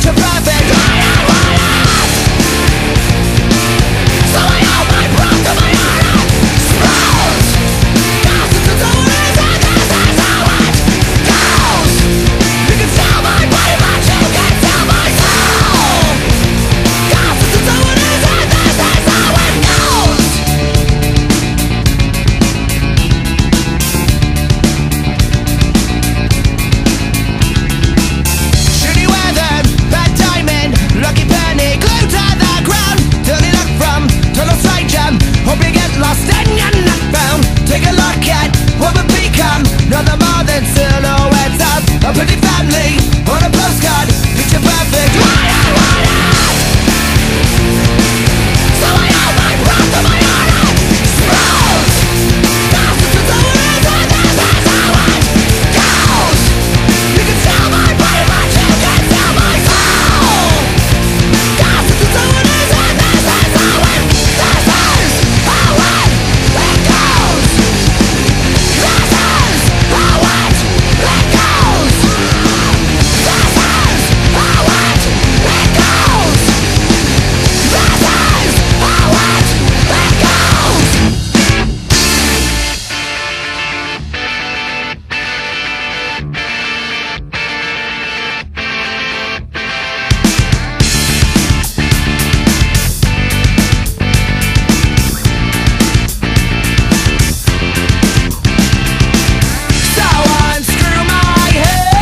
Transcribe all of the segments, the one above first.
Picture perfect. So I owe my breath to my heart explodes. Thousands of dollars, and this is how it goes. You can sell my body, but you can't sell my soul. Thousands of dollars, and this is how it goes. Shitty weather, bad timing, lucky penny glued to the ground. Dirty luck from total stranger. Hope you get lost and you're not found. Take a look at what we've become. Nothing more than silhouettes of a pretty family on a postcard. Picture perfect. Why I want it. So I owe my breath to my heart explodes. Thousands of dollars, and this is how it goes. You can sell my body, but you can't sell my soul. Thousands of dollars, and this is how it. This is how it, it goes. This is how it, it goes. This is how it, it goes. This is how it, it goes. So unscrew my head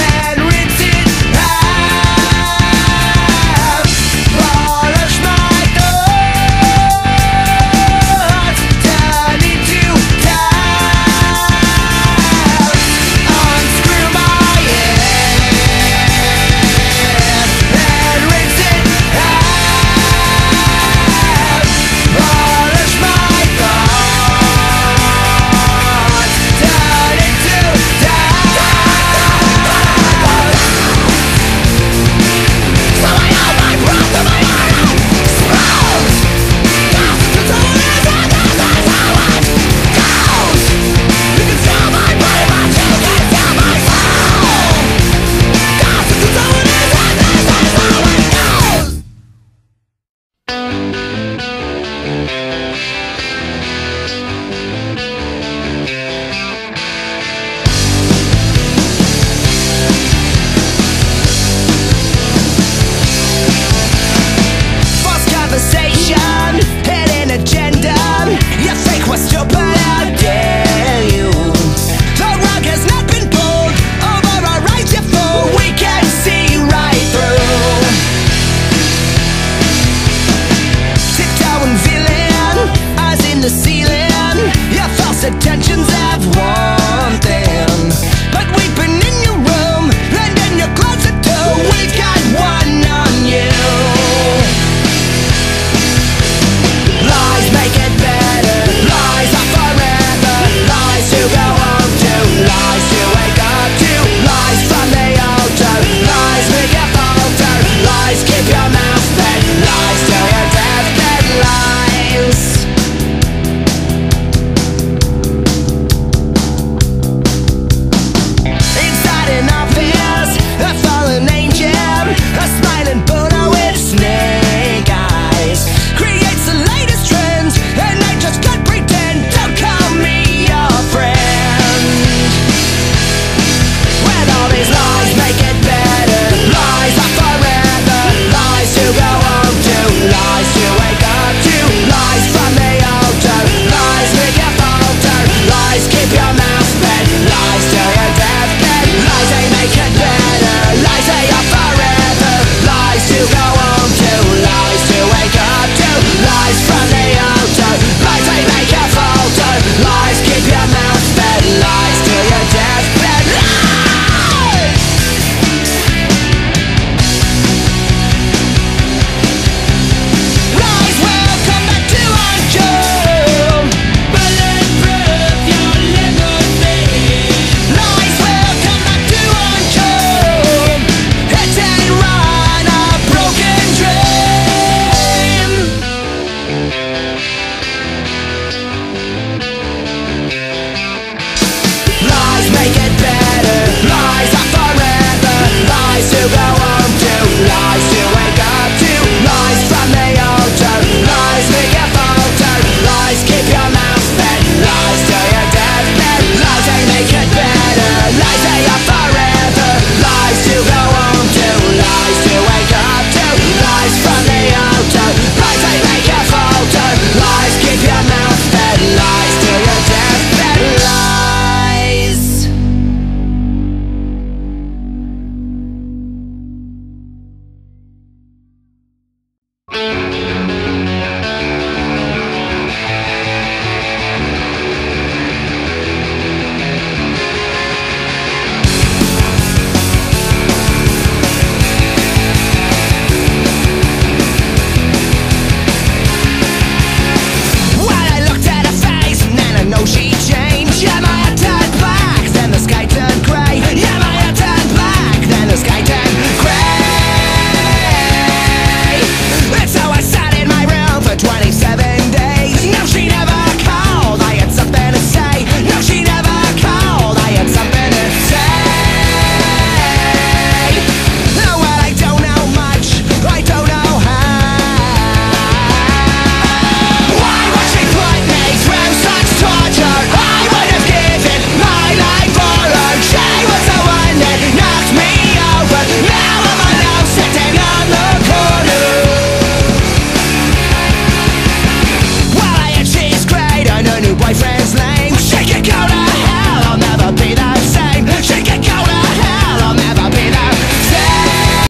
and rinse it out. Polish my thoughts, turn into doubt. Unscrew my head and rinse it out. Polish my thoughts, turn into doubt. So I owe my breath to my heart explodes. Thousands of dollars, and this is how it goes. You can sell my body, but you can't sell my soul. Thousands of dollars, and this is how it goes. False conversation, hidden agenda. You think we're stupid, how dare you? The rug has not been pulled over our eyes, you fool. We can see right through. Tiptoeing villain, Lies to go home to, lies.